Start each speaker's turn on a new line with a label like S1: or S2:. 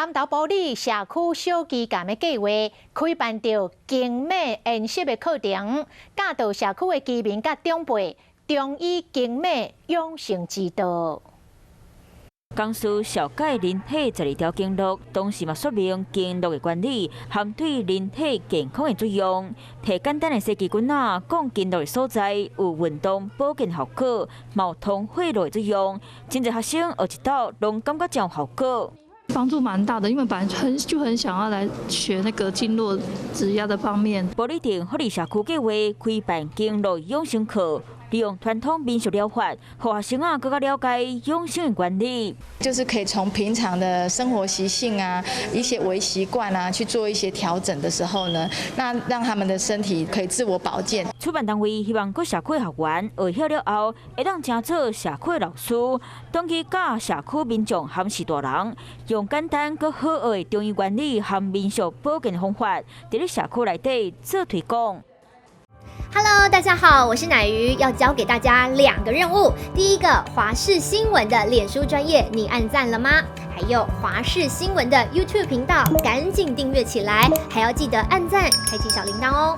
S1: 南投埔里社區小基幹的計劃，開辦著經脈研習的課程，教導社區的居民佮長輩中醫經脈養生之道。
S2: 講師紹介人體12條經絡，同時嘛說明經絡的原理和對人體健康的作用。提簡單的細支棍仔，講經絡的所在，有運動保健效果，嘛有通血路的作用。真濟學生學一道，攏感覺真有效果。
S3: 幫助蠻大的，因為本來很就很想要來學那個經絡指壓的方面。
S2: 埔里鎮福利社區計劃開辦經絡養生課。利用傳統民俗療法，予學生仔閣較了解養生的原理。
S4: 就是可以從平常的生活習性啊，一些微習慣啊，去做一些調整的時候呢，那讓他們的身體可以自我保健。
S2: 主辦單位希望各社區學員學曉了後，會當成做社區老師，轉去教社區民眾含序大人，用簡單閣好學的中醫原理和民俗保健方法，佇咧社區內底做推廣。
S5: Hello，大家好，我是乃瑜，要交給大家兩個任務。第一個，華視新聞的臉書專頁，你按讚了嗎？還有華視新聞的 YouTube 頻道，趕緊訂閱起來，還要記得按讚，開啟小鈴鐺哦。